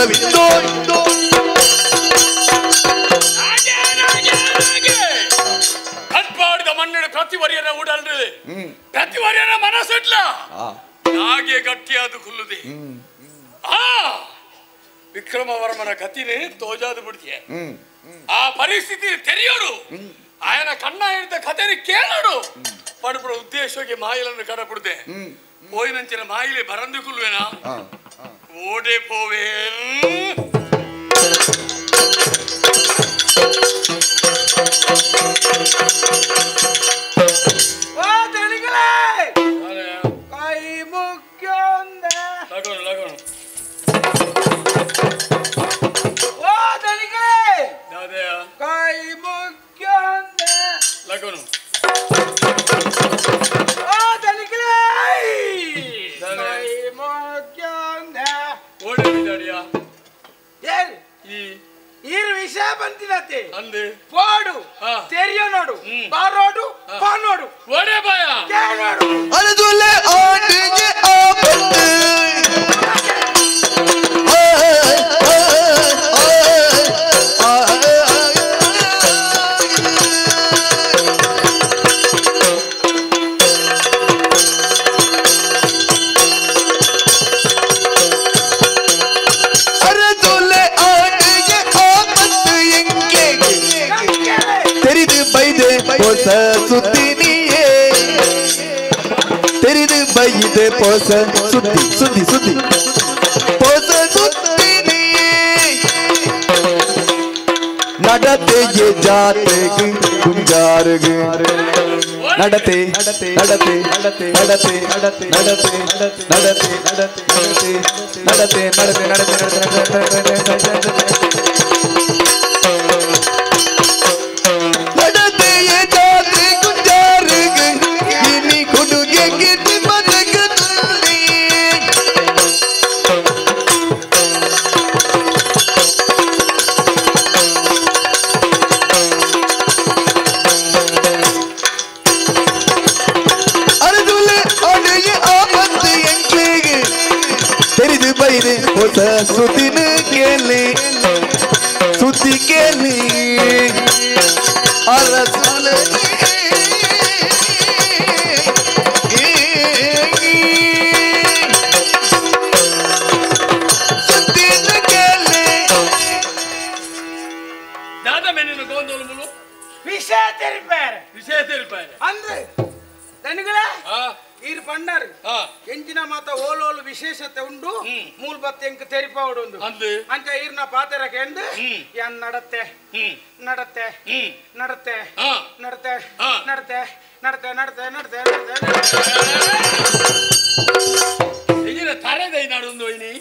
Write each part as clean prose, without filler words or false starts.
ವರವಿಂದೋ ಕಟ್ಪಾಡಿದ ಮಣ್ಣಿನ ಪ್ರತಿವರಿಯನ ಉಡಲ್ರಿ ಪ್ರತಿವರಿಯನ ಮನಸ್ಸಿಡ್ಲ ಹಾಗೆ ಗಟ್ಟಿಯಾದ ಕುಲ್ಲುದೆ ಆ ವಿಕ್ರಮವರ್ಮನ ಗತಿನೇ ತೋಜಾದು ಬಿಡ್ತೀಯ ಆ ಪರಿಸ್ಥಿತಿ ತೆರೆಯೋಡು ಆಯನ ಕಣ್ಣ ಹಿಡಿದ ಕಥೆನ ಕೇಳೋಡು ಪಡುಪಡ ಉದ್ದೇಶಕ್ಕೆ ಮಾಯಿಲನ್ನು ಕಡಪಡುದೆ ಪೋಯಿನಂಚಿನ ಮಾಯಿಲೆ ಬರಂದು ಕುಲ್ವೇನಾ ಓಡೆ ಪೋವೆ పోడు తెలియనోడు బారోడు పానోడు ఓడే బాయా కేనోడు అరదులే ఆడిగే ఆపత్ ಸುದ್ದಿನಿಯೇ ತೆರೆದು ಬೈದೆ ಪೋಸ ಸುದ್ದಿ ಸುದ್ದಿ ಸುದ್ದಿ ಪೋಸ ಸುದ್ದಿನಿಯೇ ನಡತೆಗೆ ಜಾತೆಗೆ ಕುಂಜಾರುಗೆ ನಡತೆ ನಡತೆ ನಡತೆ ನಡತೆ ನಡತೆ ನಡತೆ ನಡತೆ ನಡತೆ ನಡತೆ ನಡತೆ ನಡತೆ ಸುದ್ದಿನ ಕೇಳಿ ಸುದ್ದಿ ಕೇಳಿ ಅರಸುಲ ಸುದ್ದಿನ ಕೇಳಿ ದಾದಾ ಮೆನಿನ ಗೋಂದೋಲು ವಿಷಯ ತೆರಿಪಾರೆ ವಿಷಯ ತೆರಿಪಾರೆ ಅಂದ್ರೆ ತನಿಗಳ ಈರ್ ಪಂಡಾರು ಎಂಜಿನ ಮಾತ ಓಲೋಲು ವಿಶೇಷತೆ ಉಂಡು ಮೂಲ್ ಬತ್ತೆ ಎಂಕ್ ತೆರಿಪಾವಡು ಉಂಡು ಅಂಚ ಈರ್ನ ಪಾತೆರ ಕೇಂದು ಯಾನ್ ನಡತ್ತೆ ನಡತ್ತೆ ನಡತ್ತೆ ನಡತೆ ನಡತೆ ನಡತೆ ನಡತೆ ನಡತೆ ನಡತೆ ತರೆದೈ ನಡೊಂದು ಹೋಯ್ನಿ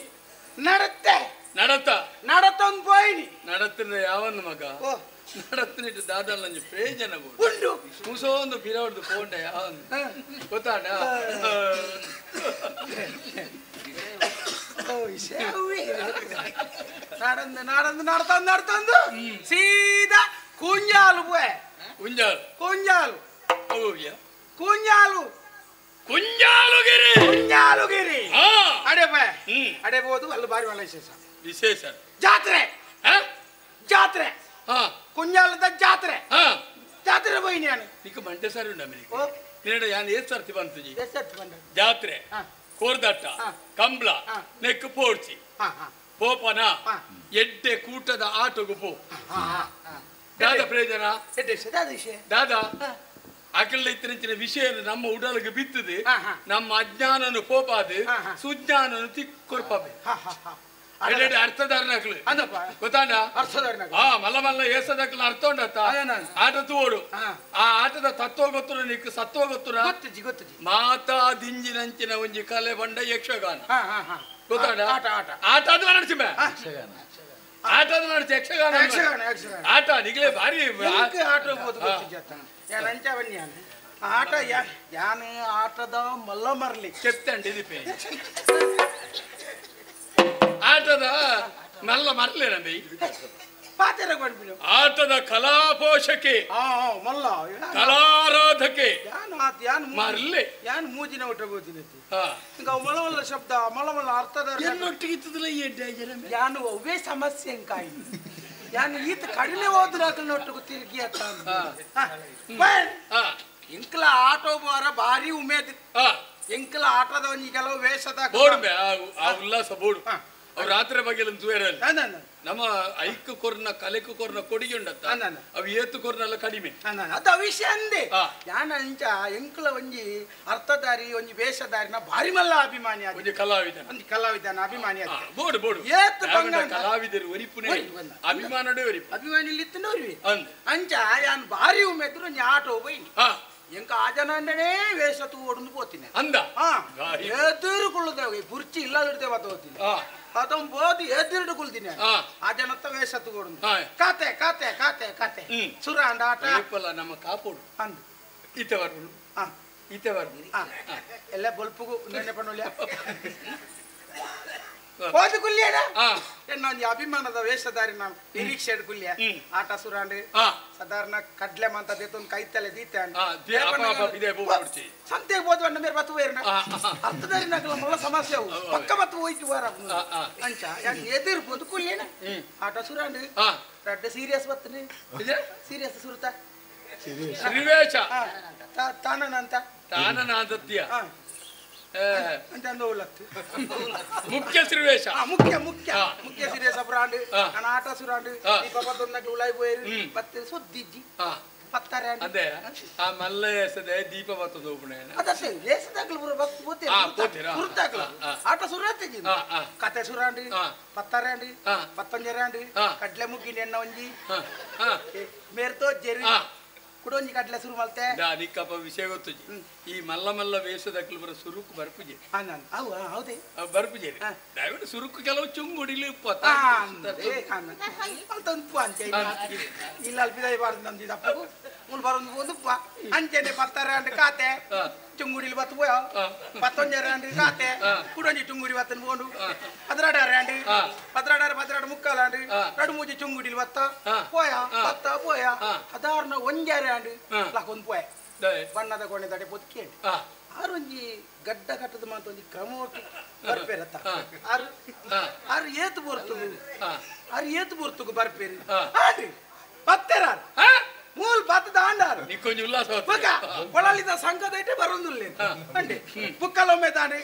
ನಡತ್ತೆ ನಡತ್ತ ನಡತ್ತೊಂದು ಪೋಯಿನಿ ನಡತ್ತಿನ ಯಾವನ್ನ ಮಗ ನಡತ್ತಿನಿಟ್ಟು ದಾದಲ್ಲ ನಂಜಿ ಪ್ರಯೋಜನ ಉಂಡು ಮುಸೋಂದು ಪಿರವಡ್ದು ಪೋಂಡೆ ಯಾವನ್ ಗೊತ್ತಾಂಡ നടന്ന് നടന്ന് നടത്തന്ന് നടത്തന്ന് സീതാ കുഞ്ഞാലു പോയ കുഞ്ഞാലു കുഞ്ഞാലു കുഞ്ഞാലു ಕುಂಜಾಲುಗಿರಿ ಕುಂಜಾಲುಗಿರಿ ಅಡೆ ಪೋಯ ಅಡೆ ಹೋದು ಅಲ್ಲಿ ಬಾರಿ ಒಳ್ಳೆ ವಿಶೇಷ ವಿಶೇಷ ಜಾತ್ರೆ ಜಾತ್ರೆ ಕುಂಜಾಲದ ಜಾತ್ರೆ ಜಾತ್ರೆ ಹೋಯಿ ನಾನು ನಿಕ್ಕ ಮಂಟೆ ಸಾರಿ ಉಂಡ ನಿನ್ನ ಯಾನ್ ಏತ್ ಸರ್ತಿ ಬಂತು ಜಾತ್ರೆ ಕೋರ್ದಟ್ಟ ಕಂಬ್ಲ ನೆಕ್ ಪೋಡ್ಚಿ ಪೋಪನ ಎಡ್ಡೆ ಕೂಟದ ಆಟೋಗು ಪೋ ದಾದ ಪ್ರಯೋಜನ ದಾದಾ ಅಕಲ ಇತ್ತಿನ ವಿಷಯ ನಮ್ಮ ಉಡಲಿಗೆ ಬಿತ್ತದೆ ನಮ್ಮ ಅಜ್ಞಾನನು ಪೋಪಾದು ಸುಜ್ಞಾನನು ತಿಕ್ಕೊರ್ಪಾಬೆ ಅರ್ಥಧಾರನಕ್ಲು ಗೊತ್ತಾಂಡ ಆ ಮಲ್ಲ ಮಲ್ಲ ಏಸದಕ್ಲ ಅರ್ಥ ಉಂಡತ್ತ ಆಟ ತೋಡು ಆ ಆಟದ ತತ್ವ ಗೊತ್ತು ನಿಕ್ ಸತ್ವ ಗೊತ್ತು ಮಾತಾ ದಿಂಜಿನಂಚಿನ ಒಂಜಿ ಕಲೆ ಬಂಡ ಯಕ್ಷಗಾನ ಗೊತ್ತಾಂಡ ಆಟ ಅದು ನಡೆಸಿಮೆ ಆಟ ಅದು ನಡೆಸಿ ಯಕ್ಷಗಾನ ಆಟ ನಿಗಲೇ ಭಾರಿ ಆಟ ಆಟ ಯಾನ್ ಆಟದ ಮಲ್ಲ ಮರ್ಲಿ ಚೆಪ್ತಂಡಿ ಆಟದ ಮಲ್ಲ ಮರ್ಲೆ ನಂಬಿ ಆಟದ ಕಲಾ ಪೋಷಕಿ ಮಲ್ಲ ಕಲಾರಾಧಕಿ ಸಾಧಕತೆ ಯಾನು ಆತ ಯಾನು ಮರ್ಲೆ ಯಾನು ಮೂಜಿನ ಒಟ್ಟ ಬೋದಿನತಿ ಇಂಕ ಮಲವಲ್ಲ ಶಬ್ದ ಮಲವಲ್ಲ ಅರ್ಥದ ಎನ್ನೊಟ್ಟಿಗೆ ಇತ್ತದಲ್ಲ ಎಡ್ಡೆ ಜನ ಯಾನು ಅವೇ ಸಮಸ್ಯೆ ಅಂಕಾಯಿ ಯಾನು ಈತ ಕಡಿಮೆ ಓದ್ರಾಕಲ್ನೊಟ್ಟಿಗೆ ತಿರುಗಿ ಅತ್ತ ಇಂಕಲ ಆಟೋ ಬಾರ ಭಾರಿ ಉಮೇದ್ ಎಂಕಲ ಆಟದ ಒಂಜಿ ಕೆಲವು ವೇಷದ ಬೋಡು ಆ ಉಲ್ಲಾಸ ಬೋಡು ಅವ್ರು ರಾತ್ರಿ ಬಗ್ಗೆ ನಮ್ಮ ಐಕ್ ಕೊರ್ನ ಕಲೆಕು ಕೊರ್ನ ಕೊಡುಗೆ ಉಂಡತ್ತ ಅವು ಏತು ಕೊರ್ನೆಲ್ಲ ಕಡಿಮೆ ಅದು ಅವಿಷಯ ಅಂದೆ ಯಾನ ಅಂಚ ಎಂಕಲ ಒಂಜಿ ಅರ್ಥಧಾರಿ ಒಂಜಿ ವೇಷಧಾರಿನ ಭಾರಿ ಮಲ್ಲ ಅಭಿಮಾನಿ ಒಂಜಿ ಕಲಾವಿದ ಒಂಜಿ ಕಲಾವಿದನ ಅಭಿಮಾನಿ ಬೋಡು ಬೋಡು ಏತು ಬಂಗ ಕಲಾವಿದರು ಒರಿಪುನೆ ಅಭಿಮಾನಡೆ ಒರಿಪು ಅಭಿಮಾನಿ ಇತ್ತಂದ್ರೆ ಅಂಚ ಯಾನ್ ಭಾರಿ ಉಮೇದ್ರು ಒಂಜಿ ಆಟೋ ಹೋಗಿ ಎಂಕ ಆ ಜನ ಅಂಡನೇ ವೇಷ ತೂ ಒಡಂದು ಪೋತೀನಿ ಅಂದ ಎದುರು ಕುಳ್ಳುದೇವೆ ಕುರ್ಚಿ ಇಲ್ಲದಿರ್ತೇವೆ ಹೋಗ್ತೀನಿ ಅದೊಂದು ಬೋದು ಎದುರು ಕುಳ್ತೀನಿ ಆ ಜನತ್ತ ವೇಷ ತಗೊಂಡು ಕಾತೆ ಕಾತೆ ಕಾತೆ ಕಾತೆ ಸುರ ಅಂಡ ಆಟ ನಮ್ಮ ಕಾಪೋಡು ಅಂದು ಈತೆ ಬರ್ಬೋದು ಈತೆ ಬರ್ಬೋದು ಎಲ್ಲ ಬೊಲ್ಪುಗು ನೆನೆ ಪಣ್ಣೊಳ್ಳಿ ಹೋದ ಕುಲ್ಯಡ ನಾನು ಅಭಿಮಾನದ ವೇಷಧಾರಿ ನಾನು ನಿರೀಕ್ಷೆ ಕುಲ್ಯ ಆಟ ಸುರಾಂಡ್ ಸಾಧಾರಣ ಕಡ್ಲೆ ಮಂತ ದೇತೊಂದು ಕೈತಲೆ ದೀತೆ ಸಂತೆಗೆ ಹೋದ ಅಣ್ಣ ಮೇರೆ ಬತ್ತು ಬೇರೆ ಅರ್ಥದಾರಿ ನಕಲ ಮಲ್ಲ ಸಮಸ್ಯೆ ಅವು ಪಕ್ಕ ಬತ್ತು ಹೋಯ್ತು ವಾರ ಅಂಚ ಎದುರು ಬೋದು ಕುಲ್ಯನ ಆಟ ಸುರಾಂಡ್ ರಡ್ಡ ಸೀರಿಯಸ್ ಬತ್ತನೆ ಸೀರಿಯಸ್ ಸುರುತ ಶ್ರೀವೇಶ ತಾನನಂತ ತಾನನಾದತ್ಯ ಮುಖ್ಯ ಶ್ರೀವೇಶ ಮುಖ್ಯ ಮುಖ್ಯ ಮುಖ್ಯ ಶ್ರೀವೇಶ ಬ್ರಾಂಡ್ ನಾನು ಆಟ ಸುರಾಂಡ್ ಈ ಪಾಪ ಉಲಾಯಿ ಪೋಯರು ಮತ್ತೆ ಸುದ್ದಿಜ್ಜಿ ಪತ್ತಾರೆ ಅದೇ ಆ ಮಲ್ಲ ಎಸದೆ ದೀಪ ಬತ್ತದ ಒಬ್ಬನೇ ಅದಷ್ಟೇ ವೇಷದಾಗ್ಲು ಪೂರ ಬತ್ತು ಬೋತೆ ಸುರುತ್ತಾಗ್ಲ ಆಟ ಸುರಾತೆ ಕತೆ ಸುರಾಂಡ್ ಪತ್ತಾರೆ ಅಂಡ್ ಪತ್ತೊಂಜರೆ ಅಂಡ್ ಕಡ್ಲೆ ಮುಗ್ಗಿನ ಎಣ್ಣ ಒಂಜಿ ಮೇರ್ತೋ ಜೆರಿ ಕುಡೊಂಜಿ ಕಡ್ಲೆ ಸುರು ಮಲ್ತೆ ನಿಕ್ಕಪ್ಪ ವಿಷಯ ಗೊತ್ತು ಈ ಮಲ್ಲ ಮಲ್ಲ ವೇಷದಕ್ಲು ಬರೋ ಸುರುಕು ಬರ್ಪುಜೆ ಹೌದೇ ಬರ್ಪುಜೆ ದಯವಿಟ್ಟು ಸುರುಕು ಕೆಲವು ಚುಂಗುಡಿಲಿ ಇಲ್ಲ ಅಲ್ಪಿದಾಯಬಾರ್ದು ನಮ್ದು ಇದಪ್ಪು ಮುಲ್ ಬರೋದು ಒಂದುಪ್ಪ ಅಂಚೆನೆ ಪತ್ತಾರೆ ಅಂಡ್ ಕಾತೆ ಚುಂಗುಡಿಲಿ ಬತ್ತು ಪೋಯ ಪತ್ತೊಂಜರೆ ಅಂಡ್ ಕಾತೆ ಕುಡೊಂಜಿ ಚುಂಗುಡಿ ಬತ್ತನ್ ಪೋಂಡು ಪದ್ರಾಡಾರೆ ಅಂಡ್ ಪದ್ರಾಡಾರೆ ಪದ್ರಾಡ ಮುಕ್ಕಾಲ ಅಂಡ್ ರಡು ಮೂಜಿ ಚುಂಗುಡಿಲಿ ಬತ್ತ ಪೋಯ ಬತ್ತ ಪೋಯ ಅದಾರ್ನ ಒಂಜಾರೆ ಅಂಡ್ ಲಾಕೊಂದು ಪೋಯ ಬಣ್ಣದ ಕೋಣೆ ತಡೆ ಪೊತ್ಕೇಂಡು ಆರೊಂಜಿ ಗಡ್ಡ ಕಟ್ಟದ ಮಾತ ಒಂಜಿ ಕ್ರಮ ಬರ್ಪೇರತ್ತ ಆರು ಆರು ಏತು ಬರ್ತುಗು ಆರು ಏತು ಬರ್ತುಗು ಬರ್ಪೇರಿ ಆಂಡ್ರಿ ಪತ್ತೆರ ಮೂಲ್ ಬತ್ತದ ಆಂಡಾರು ನಿಕ್ಕೊಂಜಿ ಉಲ್ಲಾಸ ಬುಕ್ಕ ಕೊಳಲಿದ ಸಂಘದ ಇಟ್ಟೆ ಬರೋದಿಲ್ಲ ಅಂಡೆ ಬುಕ್ಕಲೊಮ್ಮೆ ತಾಂಡ್ರಿ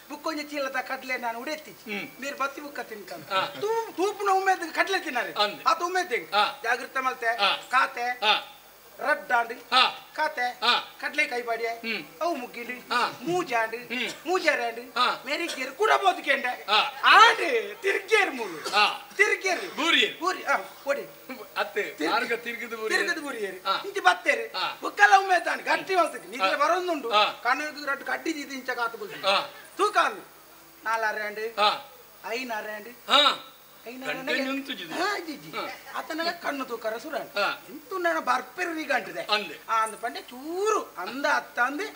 ಬುಕ್ಕೊಂಜಿ ಚೀಲದ ಕಡ್ಲೆ ನಾನು ಉಡೆತ್ತಿ ನೀರು ಬತ್ತಿ ಬುಕ್ಕ ತಿನ್ಕಂತ ತೂಪುನ ಉಮ್ಮೆ ಕಡ್ಲೆ ತಿನ್ನಾರೆ ಆತ ಉಮ್ಮೆ ತಿಂಕ್ ಜಾಗೃತ ಮಲ್ತೆ ಕಾತೆ ರಡ್ಡಾಂಡ್ ಕಾತೆ ಕಡ್ಲೆ ಕೈ ಬಾಡಿಯ ಅವು ಮುಗ್ಗಿಲಿ ಮೂಜಾಂಡ್ ಮೂಜಾರಾಂಡ್ ಮೇರಿಗೇರು ಕೂಡ ಬೋದ್ಕೆಂಡೆ ಆಂಡ್ ತಿರ್ಗೇರು ಮೂಲು ತಿರ್ಗೇರು ಬೂರಿ ಬೂರಿ ಕೊಡಿ ಅತ್ತೆ ಮಾರ್ಗ ತಿರ್ಗದ ಬೂರಿ ತಿರ್ಗದ ಬೂರಿಯೇರು ಇಂಚಿ ಬತ್ತೇರು ಬುಕ್ಕಲ್ಲ ಉಮ್ಮೆ ತಾಂಡ್ ಗಟ್ಟಿ ಮಲ್ತಕ್ಕೆ ನಿದ್ರೆ ಬರೋದುಂಡು ಕಣ್ಣು ರಡ್ಡು ಕಡ್ಡಿ ದೀದಿ ಇಂಚ ಕಾತು ಬುಲ್ದು ತೂಕಾಂದು ನಾಲಾರೆ ಐನಾರೆ ಆತನ ಕಣ್ಣು ತೂಕರ ಸುರ ಇಂತು ನನ್ನ ಬರ್ಪೆರು ಗಂಟಿದೆ ಅಂದ ಪಂಡೆ ಚೂರು ಅಂದ ಅತ್ತ ಅಂದೆ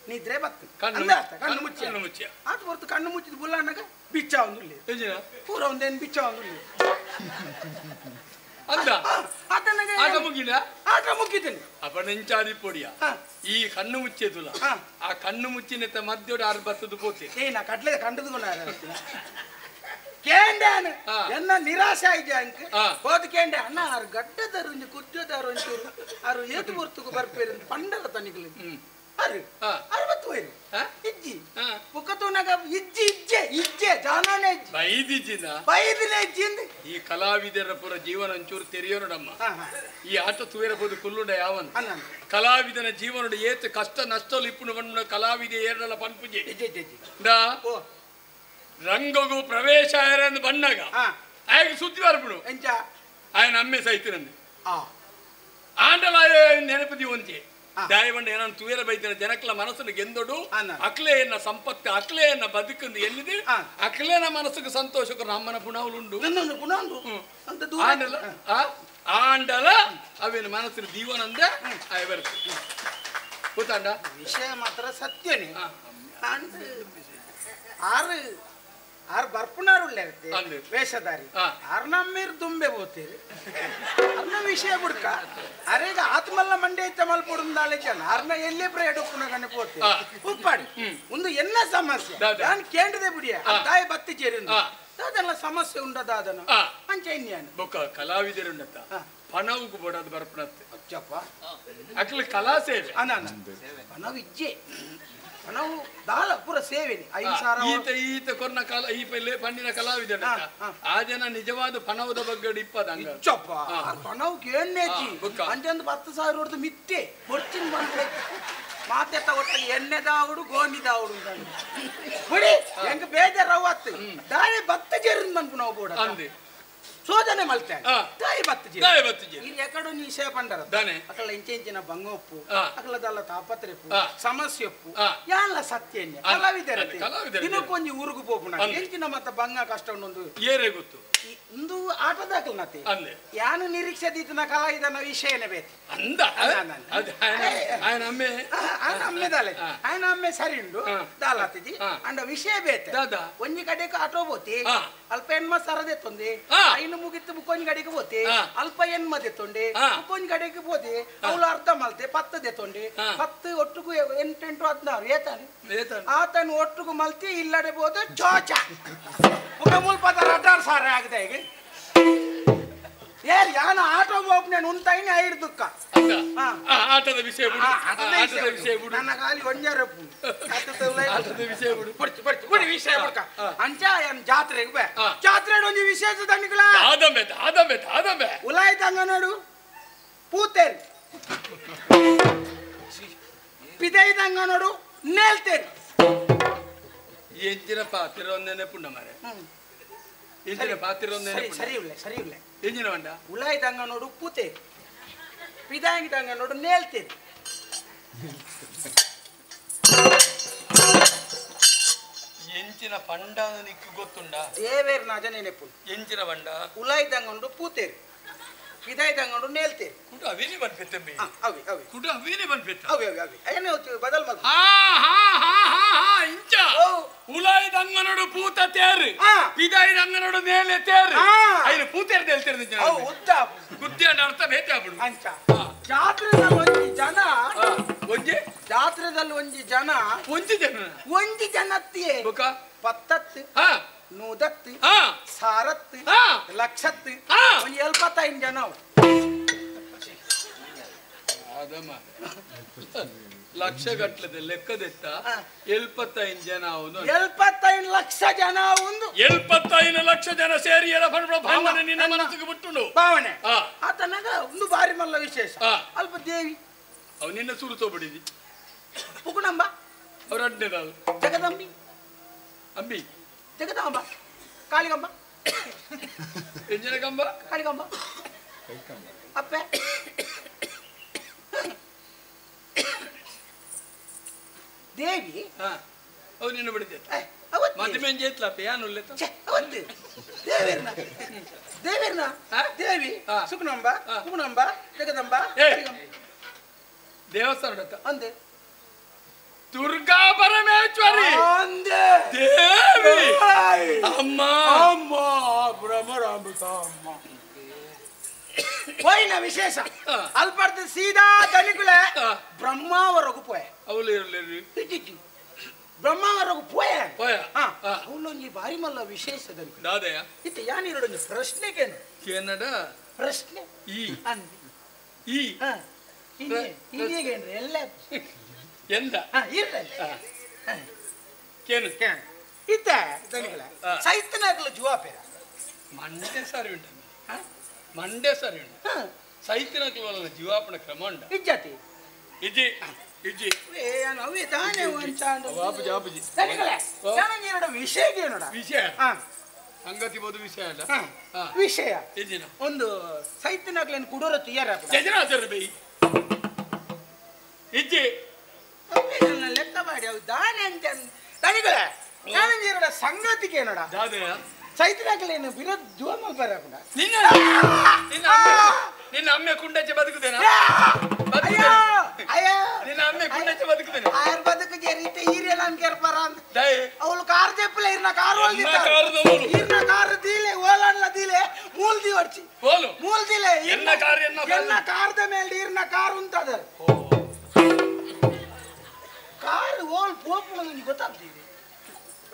ನಿದ್ರೆ ಬತ್ತು ಅಂದ ಅತ್ತ ಕಣ್ಣು ಮುಚ್ಚಿ ಕಣ್ಣು ಮುಚ್ಚಿ ಆತ ಹೊರತು ಕಣ್ಣು ಮುಚ್ಚಿದ ಬುಲ್ಲ ಅನ್ನಗ ಬಿಚ್ಚ ಒಂದು ಪೂರ ಒಂದೇನು ಬಿಚ್ಚ ಒಂದು ಅಂದ ಆತನಾಗ ಆಟ ಮುಗಿದ ಆಟ ಮುಗಿದ್ದೀನಿ ಅಪ್ಪ ನೆಂಚಾದಿ ಪೊಡಿಯ ಈ ಕಣ್ಣು ಮುಚ್ಚಿದುಲ ಆ ಕಣ್ಣು ಮುಚ್ಚಿನ ಮಧ್ಯೋಡು ಆರು ಬತ್ತದು ಪೋತೆ ಏ ನಾ ಕಡ್ಲೆ ಕಂಡದು ಕೇಂಡಾನು ಎನ್ನ ನಿರಾಶೆ ಆಯ್ತು ಅಂಕ ಹೋದ ಕೇಂಡೆ ಅಣ್ಣ ಆರು ಗಡ್ಡದಾರು ಒಂಜಿ ಕುಜ್ಜದಾರು ಒಂಚೂರು ಆರು ಏತು ಬರ್ತುಗು ಬರ್ಪೇರು ಪಂಡರ ತನಿಗಳು ಆರು ಅರವತ್ತು ವೈರು ಇಜ್ಜಿ ಬುಕ್ಕತೂನಾಗ ಇಜ್ಜಿ ಇಜ್ಜೆ ಇಜ್ಜೆ ಜಾನಾನೆ ಇಜ್ಜಿ ಬೈದಿಜ್ಜಿನ ಬೈದಿನ ಇಜ್ಜಿ ಈ ಕಲಾವಿದರ ಪುರ ಜೀವನ ಒಂಚೂರು ತೆರೆಯೋನಡಮ್ಮ ಈ ಆಟ ತೂಯರಬಹುದು ಕುಲ್ಲುಂಡ ಯಾವನ್ ಕಲಾವಿದನ ಜೀವನದ ಏತು ಕಷ್ಟ ನಷ್ಟಲು ಇಪ್ಪುನು ಬಣ್ಣ ಕಲಾವಿದ ಏರಲ್ಲ ಪನ್ಪುಜೆ ರಂಗಗೂ ಪ್ರವೇಶ ಆಯರಂದು ಬಣ್ಣಗ ಆಗ ಸುದ್ದಿ ಬರ್ಬಿಡು ಆಯನ ಅಮ್ಮೆ ಸೈತಿರಂದು ಆಂಡಲ ನೆನಪದಿ ಒಂಜಿ ದಾಯವಂಡ ಏನನ್ನು ತುಯರ ಬೈದಿನ ಜನಕ್ಲ ಮನಸ್ಸನ್ನು ಗೆಂದೊಡು ಅಕ್ಲೆ ಎನ್ನ ಸಂಪತ್ತು ಅಕ್ಲೆ ಎನ್ನ ಬದುಕಂದು ಎಲ್ಲಿದೆ ಅಕ್ಲೇನ ಮನಸ್ಸಿಗೆ ಸಂತೋಷಕ್ಕೆ ನಮ್ಮನ ಪುಣವಲುಂಡು ಆಂಡಲ ಆಂಡಲ ಅವೇನು ಮನಸ್ಸಿನ ದೀವನಂದ ಆಯ ಬರ್ತದೆ ಗೊತ್ತಾಂಡ ವಿಷಯ ಮಾತ್ರ ಸತ್ಯನೇ ಆರು ಆರ್ ಬರ್ಪುನಾರುಳ್ಳೆ ವೇಷಧಾರಿ ಆರ್ ನಮ್ಮೀರ್ ದುಂಬೆ ಹೋಗ್ತೀರಿ ಅರ್ನ ವಿಷಯ ಬುಡ್ಕ ಅರೇಗ ಆತ್ಮಲ್ಲ ಮಂಡೆ ಇತ್ತ ಮಲ್ಪೊಡುಂದಾಳೆ ಜನ ಅರ್ನ ಎಲ್ಲೇ ಪ್ರ ಎಡುಪುನ ಕಣ್ಣು ಪೋತೀರಿ ಉಪ್ಪಾಡಿ ಒಂದು ಎನ್ನ ಸಮಸ್ಯೆ ನಾನು ಕೇಂದ್ರದೆ ಬಿಡಿಯ ತಾಯಿ ಬತ್ತಿ ಚೇರಿ ದಾದನ ಸಮಸ್ಯೆ ಉಂಡ ದಾದನ ಅಂಚ ಇನ್ಯಾನು ಬೊಕ್ಕ ಕಲಾವಿದರುಂಡತ್ತ ಪಣವುಗು ಬೋಡಾದ ಬರ್ಪುನತ್ತೆ ಅಚ್ಚಪ್ಪ ಅಕ್ಲ ಕಲಾ ಸೇವೆ ಅನ ಪಣವು ಇಜ್ಜೆ ಪಣವು ದಾಲ ಪೂರ ಸೇವೆ 5,000 ಈತ ಈತ ಕೊರ್ನ ಕಲ ಈ ಪಲ್ಲೆ ಪಣ್ಣಿನ ಕಲಾವಿದ ಆ ಜನ ನಿಜವಾದ ಪಣವದ ಬಗ್ಗೆ ಇಪ್ಪದ ಇಚ್ಚಪ್ಪ ಪಣವು ಎಣ್ಣೆಚ್ಚಿ ಅಂಚಂದು 10,000 ಹೊಡೆದು ಮಿತ್ತೆ ಹೊಡ್ಚಿನ ಬಂದ್ರೆ ಮಾತೆತ್ತ ಒಟ್ಟಿಗೆ ಎಣ್ಣೆದಾವುಡು ಗೋಣಿದಾವುಡು ಬಿಡಿ ಹೆಂಗ ಬೇಜಾರವತ್ತು ದಾಳಿ ಬತ್ತ ಜೇರಿನ ಮನ್ಪು ನಾವು ಬೋಡ ಶೋಧನೆ ಮಲ್ತೆ ತಾಯಿ ಬತ್ತ ಜೇರಿ ಇಲ್ಲಿ ಎಕಡು ನೀ ಶೇ ಪಂಡರ ಅಕಲ ಇಂಚೆ ಇಂಚಿನ ಬಂಗೊಪ್ಪು ಅಕಲದಲ್ಲ ತಾಪತ್ರೆಪ್ಪು ಸಮಸ್ಯೆ ಒಪ್ಪು ಯಾಲ್ಲ ಸತ್ಯ ಕಲಾವಿದರ ದಿನಕ್ಕೊಂಜಿ ಊರುಗು ಪೋಪುನ ಎಂಚಿನ ಮತ್ತ ಬಂಗ ಕಷ್ಟ ಉಂಡು ಏರೇ ಗೊತ್ತು ಇಂದು ಆಟದಾಕಲ್ನತೆ ಯಾನು ನಿರೀಕ್ಷೆ ದೀತನ ಕಲಾವಿದನ ವಿಷಯನೇ ಬೇಕು ಅಂದ ಅಮ್ಮೆದಾಲೆ ఆయన ಅಮ್ಮೆ ಸರಿ ಉಂಡು ದಾಲಾತಿಜಿ ಅಂಡ ವಿಷಯ ಬೇತೆ ಒಂಜಿ ಕಡೆಗೆ ಆಟೋ ಬೋತಿ ಅಲ್ಪ ಎಣ್ಮ ಸರದೆತ್ತೊಂದಿ ಐನು ಮುಗಿತ್ತು ಬುಕ್ಕೊಂಜಿ ಕಡೆಗೆ ಬೋತಿ ಅಲ್ಪ ಎಣ್ಮ ದೆತ್ತೊಂಡಿ ಬುಕ್ಕೊಂಜಿ ಕಡೆಗೆ ಬೋತಿ ಅವಳು ಅರ್ಧ ಮಲ್ತೆ 10 ದೆತ್ತೊಂಡಿ 10 ಒಟ್ಟುಗು 8 8 16 ಏತಾನೆ ಆತನು ಒಟ್ಟುಗು ಮಲ್ತಿ ಇಲ್ಲಡೆ ಬೋದು ಚೋಚ ಮುಲ್ಪ 18,000 ಆಗಿದೆ ಈಗ ಏರ್ ಯಾನ ಆಟೋ ಹೋಗ್ನೇನು ಉಂತಾಯಿನಿ ಐದು ದುಃಖ ಆಟದ ವಿಷಯ ಬಿಡು ಆಟದ ವಿಷಯ ಬಿಡು ನನ್ನ ಖಾಲಿ ಒಂಜಾರ ಆಟದ ವಿಷಯ ಬಿಡು ಬಡ್ಚು ಬಡ್ಚು ಬಿಡಿ ವಿಷಯ ಬಿಡ್ಕ ಅಂಚ ಏನ್ ಜಾತ್ರೆಗೆ ಬೇ ಜಾತ್ರೆ ಒಂಜಿ ವಿಶೇಷ ತನಿಕಲ ಆದಂಬೆ ಆದಂಬೆ ಆದಂಬೆ ಉಲಾಯ್ತಂಗ ನೋಡು ಪೂತೇರಿ ಪಿದೈದಂಗ ನೋಡು ನೇಲ್ತೇರಿ ಎಂಜಿನ ಪಾತಿರ ಒಂದೇನೆ ಪುಣ್ಯ ಮಾರೆ ಎಂಜಿನ ಪಾತಿರ ಒಂದೇನೆ ಸರಿ ಇಲ್ಲ ಸರಿ ಇಲ್ಲ ಎಂಜಿನ ಬಂಡ ಉಲಾಯ್ದಂಗ ನೋಡು ಪೂತೇರಿ ಪಿದಾಂಗಿದಂಗ ನೋಡು ನೇಲ್ತೇರಿ ಎಂಚಿನ ಪಂಡ ನಿಕ್ಕು ಗೊತ್ತುಂಡ ದೇವೇರ್ ನಾಜ ನೆನೆಪು ಎಂಚಿನ ಬಂಡ ಉಲಾಯ್ದಂಗ ಉಂಡು ಪೂತೇರಿ ಪಿದಾಯ್ದಂಗ ಉಂಡು ನೇಲ್ತೇರಿ ಕುಡು ಅವೇನೆ ಬಂದ್ಪೆತ್ತಂಬೆ ಅವಿ ಅವಿ ಕುಡು ಅವೇನೆ ಬಂದ್ಪೆತ್ತ ಅವಿ ಅವಿ ಅವಿ ಏನೇ ಬದಲ್ ಮಲ್ ಹಾ ಹಾ ಹಾ ಹಾ ಹಾ ಇಂಚ ಉಲಾಯ್ದಂಗ ನೋಡು ಪೂತ ತೇರು ಪಿದಾಯ್ದಂಗ ನೋಡು ನೇಲೆ ತೇರು ಐನು ಪೂತೇರು ದೇಲ್ತೇರು ಉದ್ದ ಗುದ್ದಿ ಅಂಡ ಅರ್ಥ ಭೇಟಿ ಆಗ್ಬಿಡು ಅಂಚ ಜಾತ್ರೆದಲ್ಲಿ ಒಂಜಿ ಜನ ಒಂಜಿ ಜಾತ್ರೆದಲ್ಲಿ ಒಂಜಿ ಜನ ಒಂಜಿ ಜನ ಒಂಜಿ ಜನತ್ತಿಯೇ 10 100 1,000 ಲಕ್ಷತ್ತು ಒಂಜಿ 75 ಜನ ಲಕ್ಷ ಗಟ್ಟಲದ ಲೆಕ್ಕದೆತ್ತ 75 ಜನ ಅವನು 75 ಲಕ್ಷ ಜನ ಒಂದು 75 ಲಕ್ಷ ಜನ ಸೇರಿ ಭಾವನೆ ನಿನ್ನ ಮನಸ್ಸಿಗೆ ಬಿಟ್ಟುಂಡು ಭಾವನೆ ಆತನಾಗ ಒಂದು ಬಾರಿ ಮಲ್ಲ ವಿಶೇಷ ಅಲ್ಪ ದೇವಿ ಅವ್ ನಿನ್ನ ಸುರುತೋಬಿಡಿದಿ ಪುಗುಣಂಬ ಅವ್ರ ಅಡ್ಡದಾಳು ಜಗದಂಬಿ ಅಂಬಿ ಜಗದಾಂಬ ಕಾಳಿಗಂಬ ಎಂಜನಗಂಬ ಕಾಳಿಗಂಬ ಅಪ್ಪೆ ದೇವಿ ಅವ್ ನಿನ್ನ ಬಿಡಿದೆ ಮದುವೆ ಜೇತ್ಲಪ್ಪ ಏನು ಅವತ್ತು ದೇವೇರ್ನ ದೇವೇರ್ನ ದೇವಿ ಸುಗುಣಂಬ ಪುಗುಣಂಬ ಜಗದಂಬ ದೇವಸ್ಥಾನ ಅಂದೆ ದುರ್ಗಾ ಪರಮೇಶ್ವರಿ ಅಂದೆ ದೇವಿ ಅಮ್ಮ ಅಮ್ಮ ಭ್ರಮರಾಂಬಿಕ ಅಮ್ಮ ಹೋಯಿನ ವಿಶೇಷ ಅಲ್ಪರ್ದು ಸೀದಾ ದನಿಕುಲೆ ಬ್ರಹ್ಮಾವರೆಗೂ ಪೋಯ ಅವಳು ಇರಲಿ ಬ್ರಹ್ಮಾವರೆಗೂ ಪೋಯ ಪೋಯ ಅವಳೊಂದು ಬಾರಿ ಮಲ್ಲ ವಿಶೇಷ ದನಿಕುಲೆ ದಾದಯ ಇತ್ತ ಯಾನಿರೊಂದು ಪ್ರಶ್ನೆಗೇನು ಕೇನಡ ಪ್ರಶ್ನೆ ಈ ಅಂದೆ ಈ ಹೀಗೇನ್ರಿ ಎಲ್ಲ ಎಂದ ಇರ್ಲಿ ಕೇನು ಇತ್ತ ದನಿಕುಲೆ ಸೈತನಾಗಲು ಜುವಾಪೇರ ಮಂಡೆ ಸಾರಿ ಉಂಟು ಮಂಡೆ ಸಾರಿ ಉಂಟು ಸೈತನಾಗಲು ಜೀವಾಪಣ ಕ್ರಮ ಉಂಟ ಇಜ್ಜತಿ ಇಜ್ಜಿ ಇಜ್ಜಿ ಅವೇ ತಾನೇ ಆಪುಜಿ ಆಪುಜಿ ವಿಷಯ ನೋಡ ವಿಷಯ ಸಂಗತಿ ಬೋದು ವಿಷಯ ಅಲ್ಲ ವಿಷಯ ಇಜ್ಜಿನ ಒಂದು ಸೈತನಾಗ್ಲೇನು ಕುಡೋರ ತುಯ್ಯಾರ ಜಜನಾಚರ ಬೈ ಇಜ್ಜಿ ಲೆಕ್ಕ ಮಾಡಿ ಅವು ದಾನೆ ಅಂತ ದನಿಗಳೇ ನಾನು ಸಂಗತಿಗೆ ನೋಡ ದಾದೆಯ ಸೈತನಾಗ್ಲೇನು ಬಿರೋದ್ ಜುವ ಮಲ್ಪಾರ ನಿನ್ನ ನಿನ್ನ ನಿನ್ನ ಅಮ್ಮೆ ಕುಂಡಚ್ಚೆ ಬದುಕುದೇನಾ? ಅಯ್ಯೋ ಅಯ್ಯೋ ನಿನ್ನ ಅಮ್ಮೆ ಕುಂಡಚ್ಚೆ ಬದುಕುದೇನೆ? ಆರ್ ಬದುಕು ಜರೀತೆ ಈರೆಲ್ಲ ಎನ್ನನ್ ಕೆರ್ಪರ ಅಂದ್ ಅವಳು ಕಾರ್ ಜೆಪ್ಪಲೆ ಇರ್ನ ಕಾರ್ ಒಲ್ದಿತ್ತ ಇರ್ನ ಕಾರ್ ದೀಲೆ ಓಲನ್ಲ ದೀಲೆ ಮೂಲ್ the ವರ್ಚಿ ಓಲು ಮೂಲ್ ದೀಲೆ ಎನ್ನ ಕಾರ್ ಎನ್ನ ಕಾರ್ದ ಮೇಲೆ ಇರ್ನ ಕಾರ್ ಉಂಟದ ಕಾರ್ ಓಲ್ ಪೋಪುನ ನಿಂಗೆ ಗೊತ್ತಾಗ್ತಿದೆ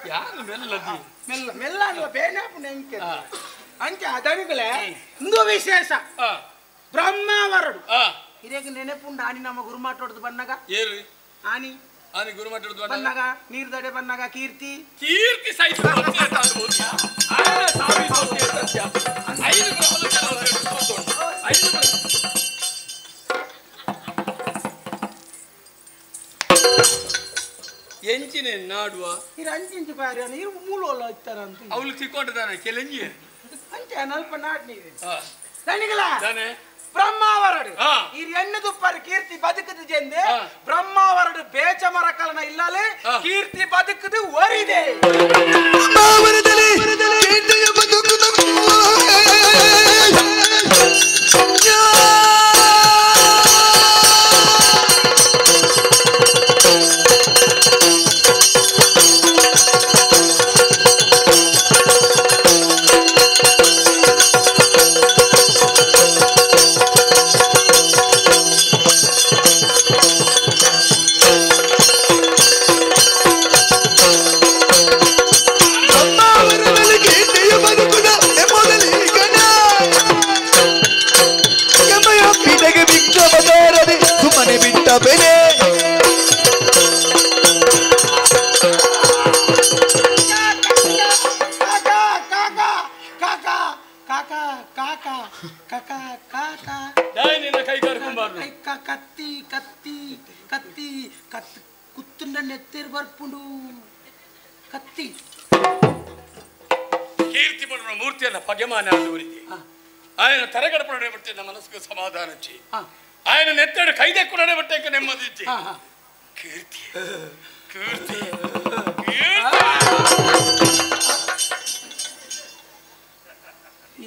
ಯಾರು ಮೆಲ್ಲದಿ ಮೆಲ್ಲ ಮೆಲ್ಲ ಅಲ್ಲ ಬೇನಾಪುನ ಎಂಕೆ ಅಂಚೆ ಅದನುಗಳೇ ಇಂದು ವಿಶೇಷ ಬ್ರಹ್ಮಾವರಡು ಇದೇಗ ನೆನಪುಂಡು ಆನಿ ನಮ್ಮ ಗುರುಮಾಟೋಡ್ದು ಬನ್ನಗ ಏರು ಆನಿ ಆನಿ ಗುರುಮಾಟೋಡ್ದು ಬನ್ನಗ ನೀರ್ದಡೆ ಬನ್ನಗ ಕೀರ್ತಿ ಕೀರ್ತಿ ಸಹಿತ ಎಂಚಿನ ನಾಡುವ ಇದು ಅಂಚಿಂಚು ಪಾರಿ ನೀರು ಮೂಲ ಇತ್ತಾರಂತ ಅವಳು ತಿಕ್ಕೊಂಡಿದ್ದಾನೆ ಕೆಲೆಂಜಿ ಅಂಚೆ ಅಲ್ಪ ನಾಡ್ ನೀರು ನನಗಲ ಬ್ರಹ್ಮಾವರಡು ಈ ಎಣ್ಣೆ ತುಪ್ಪರು ಕೀರ್ತಿ ಬದುಕದು ಜೆಂದೆ ಬ್ರಹ್ಮಾವರಡು ಬೇಚ ಮರಕಲನ ಇಲ್ಲಲೇ ಕೀರ್ತಿ ಬದುಕದು ಒರಿದೆ ಕತ್ತಿ ಕತ್ತಿ ಕತ್ತಿ ಕತ್ತಿ ಕುತ್ತುಂಡ ನೆತ್ತೇರು ಬರ್ಪುಂಡು ಕತ್ತಿ ಕೀರ್ತಿ ಪಡುವ ಮೂರ್ತಿಯನ್ನ ಪಗೆಮಾನ ಆದವರಿಗೆ ఆయన ತರಗಡಪಡೆ ಬಟ್ಟೆ ನಮ್ಮ ಮನಸ್ಸಿಗೆ ಸಮಾಧಾನ ಇಚ್ಚಿ ఆయన ನೆತ್ತడు ಕೈದೆಕ್ಕುಡನೆ ಬಟ್ಟೆ ನೆಮ್ಮದಿ ಇಚ್ಚಿ ಕೀರ್ತಿ ಕೀರ್ತಿ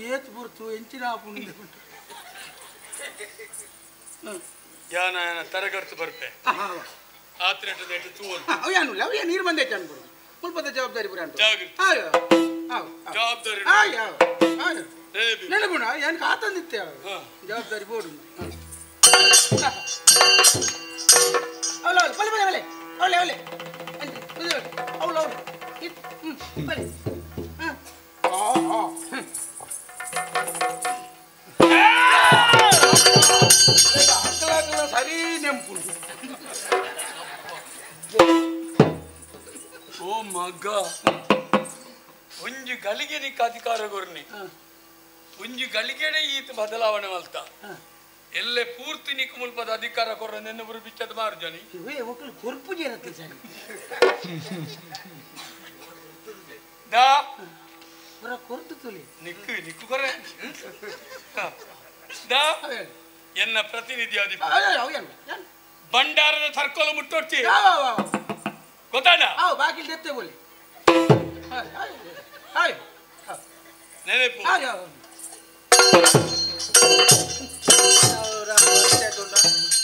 ಏತ್ ಬುರ್ತು ಎಂಚಿನ ಆಪುಂಡು ಯಾನ ತರಗಡ್ತು ಬರ್ಪೆ ಆತ್ರೇಟು ನೆಟ್ಟು ತೂವನು ಅವು ಅವು ನೀರು ಬಂದೈತೆ ಅನ್ಬಿಡು ಮುಲ್ಪದ ಜವಾಬ್ದಾರಿ ಪುರ ಜವಾಬ್ದಾರಿ ನೆನಪುಣ ಏನು ಕಾತಂದಿತ್ತೆ ಜವಾಬ್ದಾರಿ ಬೋಡು ಅವಳು ಅವಳು ಬಲೆ ಬಲೆ ಬಲೆ ಅವಳೆ ಅವಳೆ ಅವಳು ಅವಳು ಹ್ಞೂ ಬಲೆ ಹಾಂ ಸರಿ ನೆಂಪು ಓ ಮಗ ಒಂಜಿ ಗಳಿಗೆ ನಿಕ್ಕ ಅಧಿಕಾರ ಕೊರ್ನಿ ಒಂಜಿ ಗಳಿಗೆಡೆ ಈತ ಬದಲಾವಣೆ ಮಲ್ತ ಎಲ್ಲೆ ಪೂರ್ತಿ ನಿಕ್ಕ ಮುಲ್ಪದ ಅಧಿಕಾರ ಕೊರ್ರ ನೆನ್ನಬರು ಬಿಚ್ಚದ ಮಾರು ಜನಿ ಒಕ್ಕಲು ಕೊರ್ಪು ಜೇರತ್ತೆ ಸರಿ ದಾ ಪುರ ಕೊರ್ತು ತುಲಿ ನಿಕ್ಕು ನಿಕ್ಕು ಕೊರೆ ದಾ ಎನ್ನ ಪ್ರತಿನಿಧಿ ಆದಿ ಭಂಡಾರದ ತರ್ಕೋಲು ಮುಟ್ಟೋಡ್ತಿ ಗೊತ್ತಾಡ ಬಾಗಿಲು ದೆತ್ತೆ ಬೋಲಿ ನೆನಪು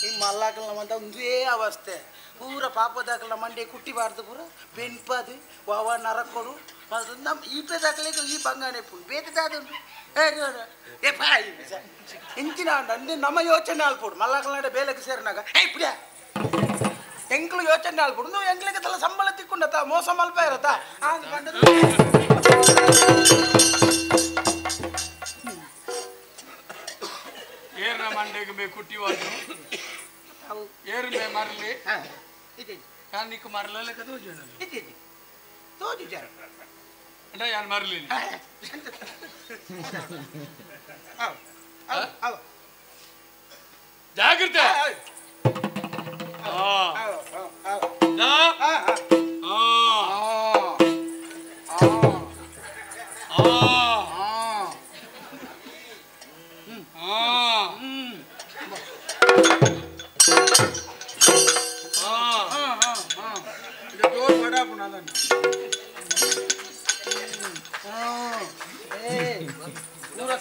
ಈ ಮಲ್ಲಾಕಲ್ನ ಮಂದ ಒಂದೇ ಅವಸ್ಥೆ ಪೂರ ಪಾಪದಾಕಲ್ನ ಮಂಡೆ ಕುಟ್ಟಿಬಾರ್ದು ಪೂರ ಬೆನ್ಪದು ವಾವ ನರಕೊಡು ನಮ್ಮ ಈ ಪೇದಾಕಲಿಗೆ ಈ ಬಂಗಾನೆ ಪುಂಡು ಬೇತದಾದ ಉಂಟು ಏ ಪಾಯಿ ಇಂಚಿನ ಅಂದ್ರೆ ನಮ್ಮ ಯೋಚನೆ ಆಲ್ಪೋಡು ಮಲ್ಲಾಕಲ್ನಾಡೆ ಬೇಲೆಗೆ ಸೇರಿನಾಗ ಏ ಬಿಡ ಎಂಕ್ಲು ಯೋಚನೆ ಆಲ್ಪೋಡು ನೀವು ಎಂಕ್ಲಿಗೆ ತಲ ಸಂಬಳ ತಿಕ್ಕೊಂಡತ ಮೋಸ ಮಲ್ಪ ಇರತ್ತ ಏರ್ನ ಮಂಡೆಗೆ ಮೇ ಕುಟ್ಟಿವಾದು ಏರ್ ಮೇ ಮರಲಿ ನಾನು ನಿಕ್ಕು ಮರಲಲ್ಲ ತೋಜು ತೋಜು ಜರ ಅಂದ್ರೆ ಯಾನು ಮರಲಿ ಜಾಗೃತೆ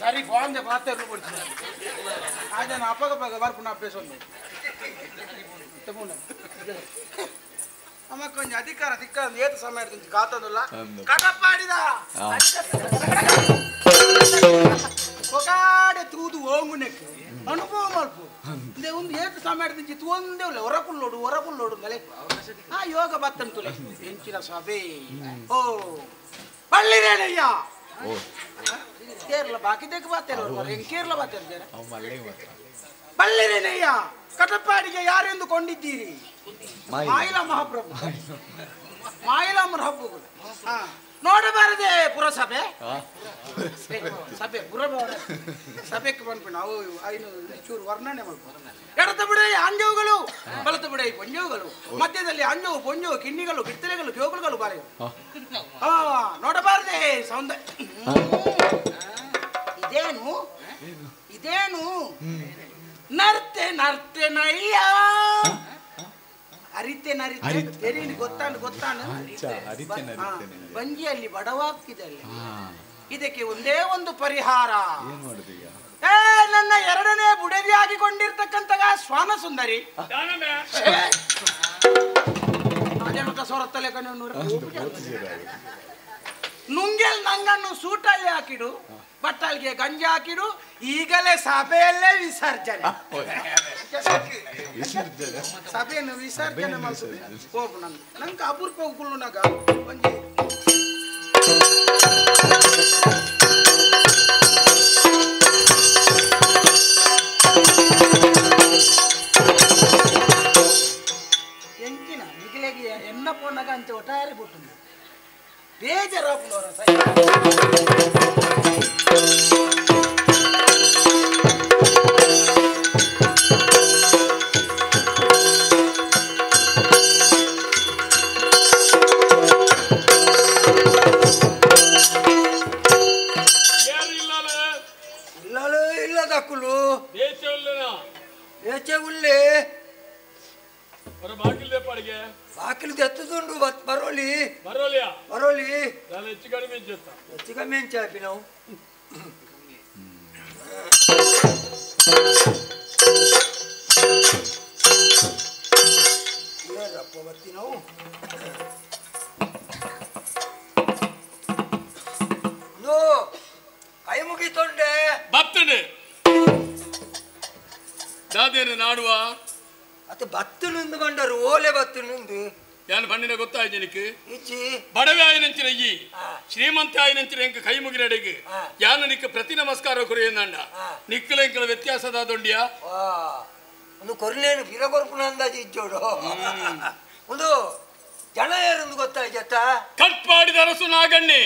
ಸರಿ ಫೋನ್ ಪಾತ್ರ ಅದ ಅಪ್ಪಗ ಪಗ ಬರ್ಪುನ ಅಭ್ಯಾಸ ನಮಕ್ಕೊಂಜಿ ಅಧಿಕಾರ ದಿಕ್ಕ ಏತು ಸಮಯ ಕಾತಂದುಲ್ಲ ಕಟಪಾಡಿದ ಕೊಕಾಡೆ ತೂದು ಓಂಗುನೆಕ್ ಅನುಭವ ಮಲ್ಪು ಒಂದು ಏತು ಸಮಯ ತೂಂದೇ ಉಲ್ಲ ಹೊರಕುಲ್ಲೋಡು ಹೊರಕುಲ್ಲೋಡು ಮಲೆ ಆ ಯೋಗ ಬತ್ತಂತುಲೆ ಎಂಚಿನ ಸಭೆ ಓ ಪಳ್ಳಿರೇನಯ್ಯ ಕೇರಳ ಬಾಕಿದ್ದಕ್ಕೆ ಬಾತೇರು ಕೇರಳ ಬಾತೇರು ಬಲ್ಲಿರೇನಯ್ಯ ಕಟಪಾಡಿಗೆ ಯಾರೆಂದು ಕೊಂಡಿದ್ದೀರಿ? ಮಾಯಿಲ ಮಹಾಪ್ರಭು ಮಾಯಿಲ ಮಹಾಪ್ರಭು ನೋಡಬಾರದೆ ಪುರಸಭೆ ಸಭೆ ಪುರಭವನ ಸಭೆಗೆ ಬಂದ್ಬಿಟ್ಟು ನಾವು ಐನು ಚೂರು ವರ್ಣನೆ ಮಾಡ್ಬೋದು. ಎಡತ ಬಿಡ ಅಂಜೋವುಗಳು, ಬಲತ ಬಿಡ ಪೊಂಜೋವುಗಳು, ಮಧ್ಯದಲ್ಲಿ ಅಂಜೋವು ಪೊಂಜೋವು ಕಿನ್ನಿಗಳು ಕಿತ್ತಲೆಗಳು ಜೋಗುಗಳು ಬಾರೆ ನೋಡಬಾರದೆ ಸೌಂದರ್ಯ. ಇದೇನು ಇದೇನು ನರ್ತೆ ನರ್ತೆ ನಯ್ಯ ಅರಿತೆ ನರಿತೆ ತೆರೀನಿ ಗೊತ್ತಾನು ಗೊತ್ತಾನು ಬಂಜಿಯಲ್ಲಿ ಬಡವಾಗ್ತಿದೆ ಅಲ್ಲಿ. ಇದಕ್ಕೆ ಒಂದೇ ಒಂದು ಪರಿಹಾರ. ಏ ನನ್ನ ಎರಡನೇ ಬುಡದಿಯಾಗಿಕೊಂಡಿರ್ತಕ್ಕಂತ ಶ್ವಾನ ಸುಂದರಿ ಸೊರತ್ತಲೆ ನುಂಗೆಲ್ ನಂಗನ್ನು ಸೂಟಲ್ಲಿ ಹಾಕಿಡು, ಬಟ್ಟಲ್ಗೆ ಗಂಜಿ ಹಾಕಿಡು, ಈಗಲೇ ಸಭೆಯಲ್ಲೇ ವಿಸರ್ಜನೆ. ಸಭೆಯನ್ನು ವಿಸರ್ಜನೆ ಮಾಡ್ತದೆ ಹೋಗು. ನಂಗೆ ನಂಗೆ ಅಪರೂಪ ಕುಳ್ಳುನಾಗ ಒಂಜಿ ಎಂಕಿನ ಮಿಗಿಲೆಗೆ ಎನ್ನ ಪೋನಾಗ ಅಂಚೆ ಒಟ್ಟಾರೆ ಬಿಟ್ಟು ಬೇಜಾರಾಪುನವರ ಸೈ. ಬಾಕಿಲು ಎತ್ತುದುಂಡು ಬರೋಲಿ ಬರೋಲಿ ಹೆಚ್ಚು ಕಡಿಮೆ ಹೆಚ್ಚು ಕಮ್ಮಿ ಚಾಪಿ ನಾವು ಏನಪ್ಪ ಬರ್ತಿ ನಾವು ಕೈ ಮುಗಿತೊಂಡೆ ಬತ್ತನೆ ದಾದೇನು ನಾಡುವ ಅತ್ತ ಬತ್ತುನುಂದು ಬಂಡರು ಓಲೆ ಬತ್ತುನುಂದು ಯಾನು ಬಣ್ಣಿನ ಗೊತ್ತಾಯ್ತು ನಿನಗೆ ಬಡವೆ ಆಯಿನಂಚಿನ ಈ ಶ್ರೀಮಂತ ಆಯಿನಂಚಿನ ಎಂಕ ಕೈ ಮುಗಿನಡೆಗೆ ಯಾನು ನಿಕ್ಕ ಪ್ರತಿ ನಮಸ್ಕಾರ ಕೊರೆಯಂದ ನಿಕ್ಕಲ ಎಂಕಲ ವ್ಯತ್ಯಾಸದ ದೊಂಡಿಯ ಒಂದು ಕೊರ್ನೇನು ಫಿರ ಕೊರ್ಪುನ ಅಂದಾಜು ಇಜ್ಜೋಡು ಒಂದು ಜನ ಯಾರೊಂದು ಗೊತ್ತಾಯ್ತ ಕಟ್ಪಾಡಿದ ಅರಸು ನಾಗಣ್ಣಿ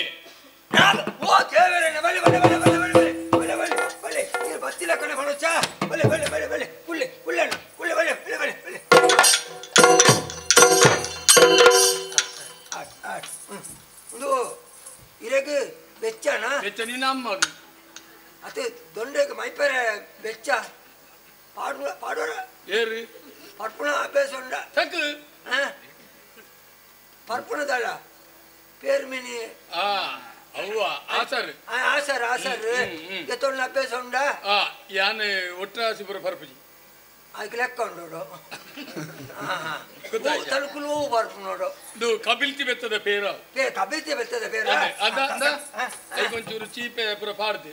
ಓ ದೇವರಣ್ಣ ಬಲೆ ಬಲೆ ಬಲೆ ಬಲೆ ಬಲೆ ಬಲೆ ಬಲೆ ಬಲೆ ಬಲೆ ಬತ್ತಿಲ್ಲ ಕಣೆ ಮನುಷ್ಯ ಬಲೆ ಬಲೆ ಬಲೆ ಬಲೆ ಕುಳ್ಳೆ ಕುಳ್ಳೆಣ್ಣ ಕುಳ್ಳೆ ಬಲೆ ಬಲೆ ಬಲೆ ಬಲೆ ಒಂದು ಇರಗ ಬೆಚ್ಚನ ಬೆಚ್ಚ ನಿನ್ನ ಅಮ್ಮ ಅತ್ತೆ ದೊಂಡೆಗೆ ಮೈಪೆರೆ ಬೆಚ್ಚ ಪಾಡುವ ಪಾಡುವರ ಏರಿ ಪರ್ಪುಣ ಅಭ್ಯಾಸ ಉಂಡ ತಕ್ಕ ಪರ್ಪುಣದಲ್ಲ ಪೇರ್ಮಿನಿ ಅವ್ವ ಆಸರ್ ಆಸರ್ ಆಸರ್ ಎತ್ತೊಂಡ ಅಭ್ಯಾಸ ಉಂಡ ಯಾನೆ ಒಟ್ರಾಸಿ ಪುರ ಪರ್ಪುಜಿ ಅದಕ್ಕೆ ಲೆಕ್ಕ ಉಂಡು ತಲುಕುಲು ಬರ್ಪುನೋಡು ಇದು ಕಬಿಲ್ತಿ ಬೆತ್ತದ ಪೇರ ಕಬಿಲ್ತಿ ಬೆತ್ತದ ಪೇರ ಅದ ಐಕೊಂಚೂರು ಚೀಪೆ ಪುರ ಪಾಡ್ದು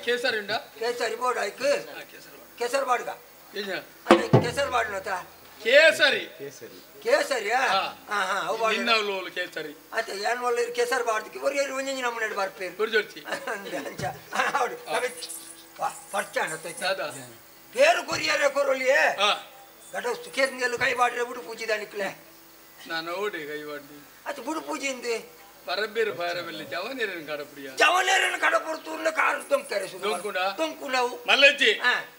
ಕೇಸರಿ ಉಂಡ ಕೇಸರಿ ಬೋರ್ಡ್ ಐಕ್ ಕೇಸರಿ ಬಾಡ್ಗ ಕೇಸರಿ ಬಾಡ್ನತ ಕೇಸರಿ ಕೇಸರಿಯಾ ನಿನ್ನ ಕೇಸರಿ ಅತ್ತೆ ಏನ್ ಒಳ್ಳೆ ಕೇಸರಿ ಬಾಡ್ದಕ್ಕೆ ಒರಿಯರು ಒಂಜಿ ನಮ್ಮನೆ ಬರ್ಪೇರು ಗುರುಜೋಡ್ಚಿ ಪರ್ಚಾಣ పేరు ಕೊರಿಯರೆ ಕೊರೊಲಿಯೇ ಗಡ ಸುಖೇಂದೆಲ್ಲ ಕೈ ಬಾಡ್ರೆ ಬುಡು ಪೂಜೆ ದಾನಿಕ್ಲೆ ನಾನು ಓಡಿ ಕೈ ಬಾಡ್ಲಿ ಅದು ಬುಡು ಪೂಜೆ ಪರಬೇರು ಪರಬೆಲ್ಲಿ ಜವನೇರನ ಕಡಪುಡಿಯ ಜವನೇರನ ಕಡಪುಡ್ತೂರ್ನ ಕಾರು ತೊಂಕರೆ ತೊಂಕುಂಡ ತೊಂಕುಂಡವು ಮಲ್ಲಜ್ಜಿ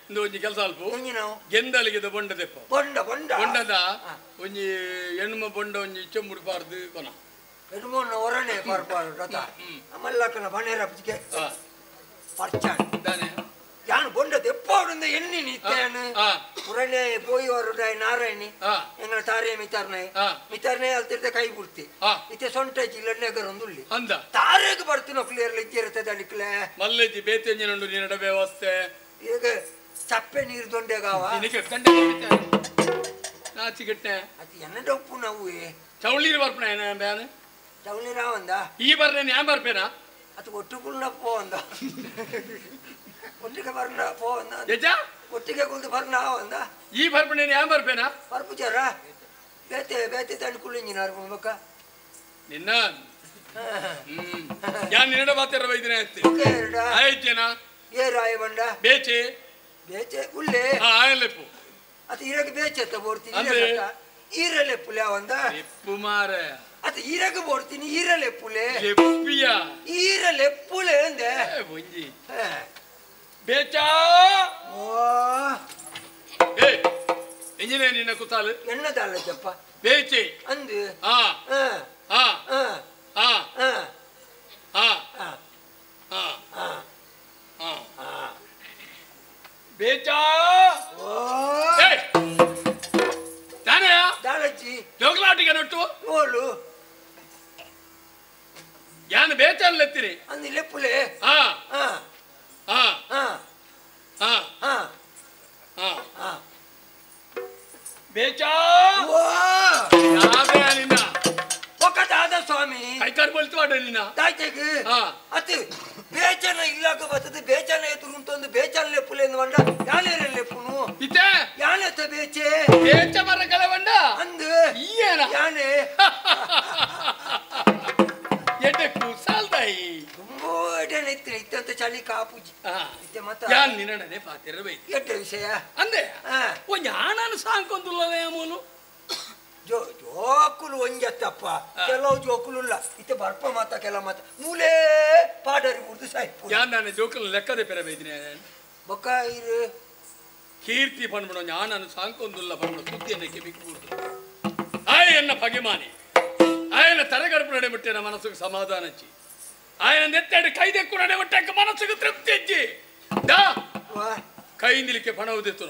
ಇಂದು ಒಂಜಿ ಕೆಲಸ ಅಲ್ಪ ನಾವು ಗೆಂದಲಿಗೆದ ಬೊಂಡ ದೆಪ್ಪ ಬೊಂಡ ಬೊಂಡ ಬೊಂಡದ ಒಂಜಿ ಹೆಣ್ಮ ಬೊಂಡ ಒಂಜಿ ಚೆಂಬುಡು ಪಾರ್ದು ಕೊನ ಹೆಣ್ಮೊನ್ನ ಹೊರನೆ ಪಾರ್ಪಾಡು ರಥ ಮಲ್ಲಕ್ಕನ ಬಣೇರ ಪುಜಿಗೆ ಪರ್ಚಾಣ ದಾನೆ ಯಾನು ಬೊಂಡ ದೆಪ್ಪಾಡುಂದ ಎಣ್ಣಿ ನಿತ್ಯಾನು ಪುರನೆ ಪೋಯಿ ವರುಡಾಯ ನಾರಾಯಣಿ ಎಂಗಳ ತಾರೇ ಮಿತಾರ್ನೆ ಮಿತಾರ್ನೆ ಅಲ್ತಿರ್ತ ಕೈ ಬಿಡ್ತಿ ಇತ್ತೆ ಸೊಂಟ ಜಿಲ್ಲಣ್ಣೆ ಗರೊಂದುಳ್ಳಿ ಅಂದ ತಾರೇಗೆ ಬರ್ತೀನೋ ಕ್ಲಿಯರ್ ಇಜ್ಜಿರ್ತದೆ ಅನಿಕ್ಲೆ ಮಲ್ಲೆಜಿ ಬೇತೆಂಜಿನುಂಡು ನಿನ್ನಡ ವ್ಯವಸ್ಥೆ ಈಗ ಚಪ್ಪೆ ನೀರು ದೊಂಡೆಗಾವ ನಾಚಿಗೆಟ್ಟೆ ಅದು ಎನ್ನಡ ಉಪ್ಪು ನಾವು ಚೌಳಿರು ಬರ್ಪಣ ಏನ ಬ್ಯಾನ ಚೌಳಿ ರಾವಂದ ಈ ಬರ್ನೆ ನ್ಯಾನ್ ಬರ್ಪೇನಾ ಅದು ಒಟ್ಟು ಕುಳ್ಳ ಪೋ ಅಂದ ಒಟ್ಟಿಗೆ ಬರ್ನ ಪೋ ಅಂದ ಎಜ್ಜಾ ಒಟ್ಟಿಗೆ ಕುಲ್ದು ಬರ್ನ ಅಂದ ಈ ಬರ್ಪಣೆ ನ್ಯಾನ್ ಬರ್ಪೇನಾ ಬರ್ಪುಜಾರ ಬೇತೆ ಬೇತೆ ತಂಡು ಕುಳ್ಳಿಂಜಿನಾರು ಬೊಕ್ಕ ನಿನ್ನ ಯಾನ್ ನಿನ್ನಡ ಬಾತೆರ ಬೈದಿನ ಐತಿ ಆಯ್ತೇನಾ ಏ ರಾಯ ಬಂಡ ಬೇಚೆ ಬೇಚೆ ಉಲ್ಲೇ ಆಯಲೆಪ್ಪು ಅದು ಇರಕ್ಕೆ ಬೇಚೆತ್ತ ಬೋಡ್ತೀನಿ ಈರಲೆಪ್ಪುಲೆ ಅವಂದ ಲೆಪ್ಪು ಮಾರ ಅದು ಈರಗ ಬೋಡ್ತೀನಿ ಈರಲೆಪ್ಪುಲೆ ಲೆಪ್ಪಿಯ ಈರಲೆಪ್ಪುಲೆ ಅಂದೆ ಒಂಜಿ ಬೇಚಾ ಓ ಏ ಇಂಜಿನೇ ನಿನ್ನ ಕುತಾಲು ಎನ್ನದಲ್ಲ ಜಪ್ಪ ಬೇಚೆ ಅಂದು ಆ ಆ ಆ ಆ ಆ ಆ ಆ ಆ ಆ ಆ ಆ ಬೇಚಾ ಓ ಏ ತಾನೆಯಾ ದಾಳಜ್ಜಿ ಜೋಗ್ಲಾಟಿಗೆ ನೊಟ್ಟು ಓಲು ಯಾನ್ ಬೇಚನ್ ಲೆತ್ತೀನಿ ಅಂದು ಲೆಪ್ಪುಲೆ ಆ ಆ ಆ ಆ ಆ ಆ ಆ ಆ ಬೇಚಾ ಓ ಯಾವೇ ನಿನ್ನ ಒಕ್ಕದಾದ ಸ್ವಾಮಿ ಕೈಕಾರ್ ಬಲ್ತು ನಿನ್ನ ತಾಯ್ತೆಗ್ ಅತಿ ಬೇಚನ ಇಲ್ಲಾಕ ಬರ್ತದೆ ಬೇಚನ ಎದುರುಂತೊಂದು ಬೇಚನ ಲೆಪ್ಪುಲೆ ಎಂದು ಬಂಡ ಯಾನೇರ ಲೆಪ್ಪುನು ಇತ್ತೆ ಯಾನೆತ್ತ ಬೇಚೆ ಬೇಚ ಮರ ಕಲವಂಡ ಅಂದು ಈಯೇನ ಯಾನೆ ಎಡ್ಡೆ ಕುಸಾಲ್ದಾಯಿ ತುಂಬಾ ಎಡ್ಡೆ ಇತ್ತು ಇತ್ತಂತ ಚಳಿ ಕಾಪುಜಿ ಇತ್ತೆ ಮತ್ತ ಯಾನ್ ನಿನ್ನಡನೆ ಪಾತಿರ ಬೈ ಎಡ್ಡೆ ವಿಷಯ ಅಂದೆ ಒಂಜಿ ಆಣನ ಸಾಂಕೊಂದುಲ್ಲವೇ ಮೂಲು ಜೋ ಜೋಕುಲು ಒಂಜತ್ತಪ್ಪ ಕೆಲವು ಜೋಕುಲುಲ್ಲ ಇತ್ತೆ ಬರ್ಪ ಮಾತ ಕೆಲ ಮಾತ ಮೂಲೇ ಪಾಡರಿ ಬುಡ್ದು ಸಾಯ್ಪು ಯಾನ್ ನಾನು ಜೋಕುಲು ಲೆಕ್ಕದೆ ಪೆರ ಬೈದಿನಿ ಬೊಕ್ಕ ಇರು ಕೀರ್ತಿ ಪಣ್ಬಿಡು ಆಣನ ಸಾಂಕೊಂದುಲ್ಲ ಪಣ್ಬಿಡು ಸುದ್ದಿಯನ್ನು ಕಿವಿಗೆ ಬುಡ್ದು ಆಯನ್ನ ಪಗಿಮಾನಿ ఆయన తరగడుపు నడబెట్టిన మనసుకు సమాధానం ఇచ్చి ఆయన నెత్తాడు కైదెక్కు నడబెట్టాక మనసుకు తృప్తి ఇచ్చి దా ಕೈ ನಿಲಿಕೆ ಪಣವುದಿತ್ತು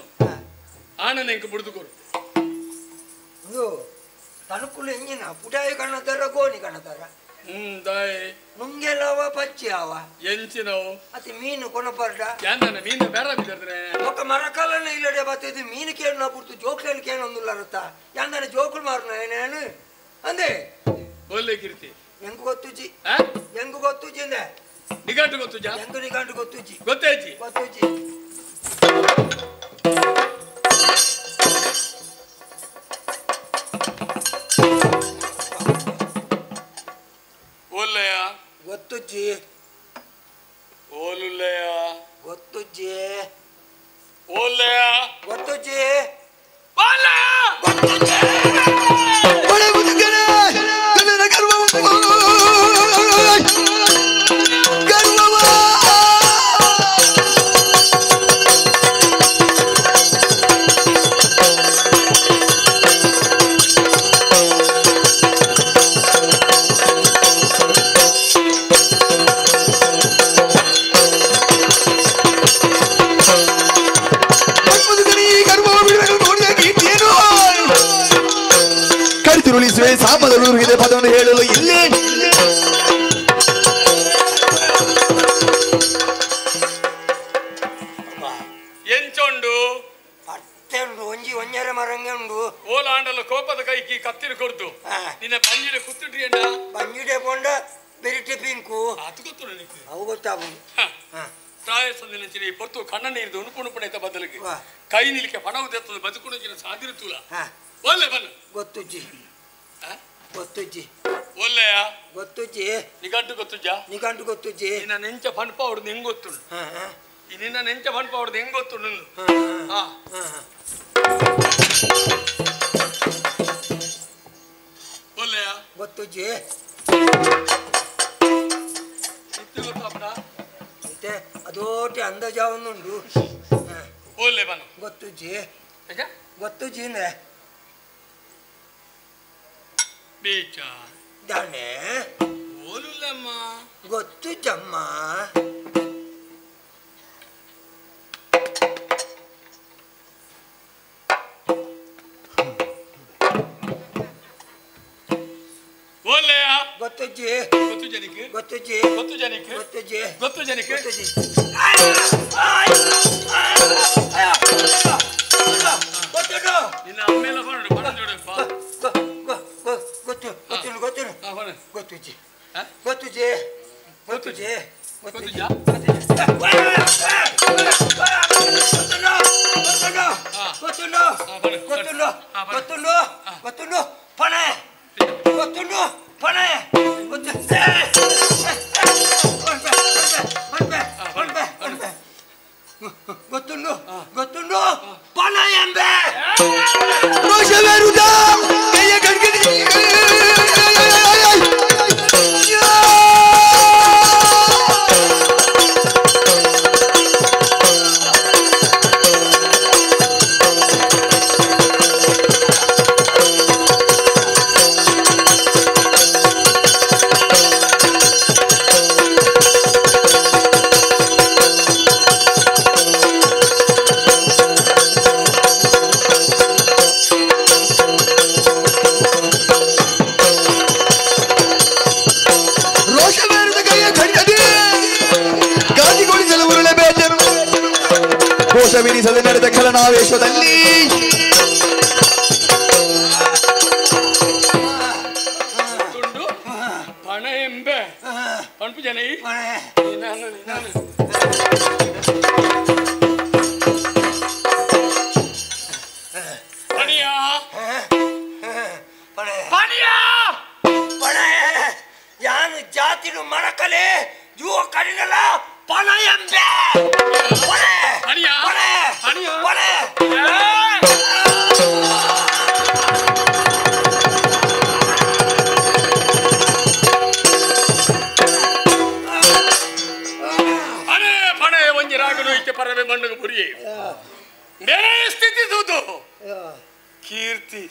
ಆನನ ಎಂಕ ಬುಡ್ದುಕೊರು ತನುಕುಲು ಎಂಜಿನ ಪುಟಾಯಿ ಕಣ್ಣತಾರ ಗೋಣಿ ಕಣ್ಣತಾರ ದಾಯ್ ನುಂಗೆಲವ ಪಚ್ಚಿ ಅವ ಎಂಚಿನವು ಅತಿ ಮೀನು ಕೊನಪರ್ಡ ಯಾನ್ನ ಮೀನು ಬೇರ ಬಿದ್ದರ್ದ್ರೆ ಒಕ್ಕ ಮರಕಾಲನ ಇಲ್ಲಡೆ ಬತ್ತಿದ್ದು ಮೀನು ಕೇಳನ ಪುಡ್ತು ಜೋಕ್ಲೇನು ಕೇಳೊಂದುಲ್ಲರತ್ತ ಯಾಂದನ ಜೋಕುಲು ಮಾರುನ ಏನೇನು ಅಂದೆ ಬೋಲ್ಲೆ ಕೀರ್ತಿ ಎಂಗು ಗೊತ್ತುಜಿ ಎಂಗು ಗೊತ್ತುಜಿ ಅಂದೆ ನಿಗಂಟು ಗೊತ್ತುಜಾ ಎಂಗು ನಿಗಂಟು ಗೊತ್ತುಜಿ ಗೊತ್ತೇಜಿ ಗೊತ್ತುಜಿ ಓಲ್ಲಯ್ಯ ಗೊತ್ತುಜ್ಜಿ ಓಲುಲ್ಲಯ್ಯ ಗೊತ್ತುಜ್ಜಿ ಓಲ್ಲಯ್ಯ ಗೊತ್ತುಜ್ಜಿ ಓಲ್ಲಯ್ಯ ಗೊತ್ತುಜ್ಜಿ ಒಳೆ ಮುದುಕನೇ ಕನ್ನಡ ಗರ್ವವ ಗರ್ವವ ಕರಿತಿರುಳಿಸುವೆ ಸಾಮದಲ್ಲೂರಿಗೆ ಪದವನ್ನು ಹೇಳಲು ಇಲ್ಲೇ ಎಂಚೊಂಡು ಪಟ್ಟೆ ಉಂಡು ಒಂಜಿ ಒಂಜರೆ ಮರಂಗೆ ಉಂಡು ಓಲಾಂಡಲ ಕೋಪದ ಕೈಕಿ ಕತ್ತಿನ ಕೊಡ್ದು ನಿನ್ನ ಬಂಜಿಡೆ ಕುತ್ತಿಟ್ರಿ ಅಣ್ಣ ಬಂಜಿಡೆ ಪೊಂಡ ಬೆರಿಟಿ ಪಿಂಕು ಅದು ಗೊತ್ತು ನಿನಗೆ ಅವು ಗೊತ್ತಾಗುಂಡು ಪ್ರಾಯಸಂದಿನ ಪೊತ್ತು ಕಣ್ಣ ನೀರ್ದು ಉಣುಪುಣುಪುಣೈತ ಬದಲಿಗೆ ಕೈ ನಿಲಿಕೆ ಪಣವು ಬದುಕುಣ ಸಾಧಿರುತ್ತೂಲ ಒಲ್ಲೆ ಬನ್ನ ಗೊತ್ತುಜ್ಜಿ ಗೊತ್ತುಜ್ಜಿ ಒಲ್ಲೆಯ ಗೊತ್ತುಜ್ಜಿ ನಿಗಂಟು ಗೊತ್ತುಜ್ಜಾ ನಿಗಂಟು ಗೊತ್ತುಜ್ಜಿ ನಿನ್ನ ನೆಂಚ ಪಣಪ ಅವ್ರದ್ದು ಹೆಂಗ್ ಗೊತ್ತುಂಡು ನಿನ್ನ ನೆಂಚ ಪಣಪ ಅವ್ರದ್ದು ಹೆಂಗ್ ಗೊತ್ತುಂಡು ಒಲ್ಲೆಯ ಗೊತ್ತುಜ್ಜಿ ಇತ್ತು ಗೊತ್ತಾಪಡ ಮತ್ತೆ ಅದೋಟಿ ಅಂದಾಜಾವನ್ನುಂಡು ಒಲ್ಲೆ ಬನ್ನ ಗೊತ್ತುಜ್ಜಿ ಗೊತ್ತುಜ್ಜಿ ಅಂದ್ರೆ ಬೀಚ ದಾನೆ ಓಲುಲ್ಲಮ್ಮ ಗೊತ್ತುಜ್ಜಮ್ಮ ಓಲೆಯ ಗೊತ್ತುಜ್ಜಿ ಗೊತ್ತು ಜನಕ್ಕೆ ಗೊತ್ತುಜ್ಜಿ ಗೊತ್ತು ಜನಕ್ಕೆ ಗೊತ್ತುಜ್ಜಿ ಗೊತ್ತು ಜನಕ್ಕೆ ಗೊತ್ತುಜ್ಜಿ ಗೊತ್ತುಂಟು ನಿನ್ನ ಅಮ್ಮೆಲ್ಲ ಪನಡು ಪನಂಜೋಡು ಗೊತ್ತು ಗೊತ್ತು ಗೊತ್ತು ಗೊತ್ತುಜಿ ಗೊತ್ತುಜಿ ಗೊತ್ತುಜಿ ಗೊತ್ತುಜಾ? ಗೊತ್ತುಂಡು ಗೊತ್ತುಂಡು ಗೊತ್ತುಂಡು ಗೊತ್ತುಂಡು ಪಣೆ ಗೊತ್ತುಂಡು ಪಣೆ ಗೊತ್ತು ಗೊತ್ತುಂಡು ಗೊತ್ತುಂಡು ಪಣ ಎಂಬೆ ರೋಷವೇರುದ ಕೈಯ ಗಡ್ಗಡಿ ರೋಷವೇರುದ ಕೈಯ ಖಡ್ಗದಿ ಗಾಜಿಗೊಳಿಸಲು ಉರುಳೆ ಬೇಜನು ಕೋಶವಿನಿಸದೆ ನಡೆದ ಖಲನಾವೇಶದಲ್ಲಿ ಗೊತ್ತುಂಡು ಪಣ ಎಂಬೆ ಪಣಪು ಜನ ಪಣೆ ನಾನು ನಾನು ಪಣಿಯಾ ಪಣೆ ಪಣಿಯಾ ಪಣೆ ಯಾನು ಜಾತಿನು ಮರಕಲೆ ಜೂವ ಕಡಿನಲ್ಲ ಪಣ ಎಂಬೆ ಪಣೆ ಪಣಿಯಾ? ಪಣೆ ಪಣಿಯಾ? ಪಣೆ ಅನೇ ಪಣೆ ಒಂಜಿ ರಾಗನು ಇತ್ತೆ ಪರವೆ ಮಣ್ಣುಗು ಪುರಿಯೆ ಬೇರೆ ಸ್ಥಿತಿ ತೂತು ಕೀರ್ತಿ.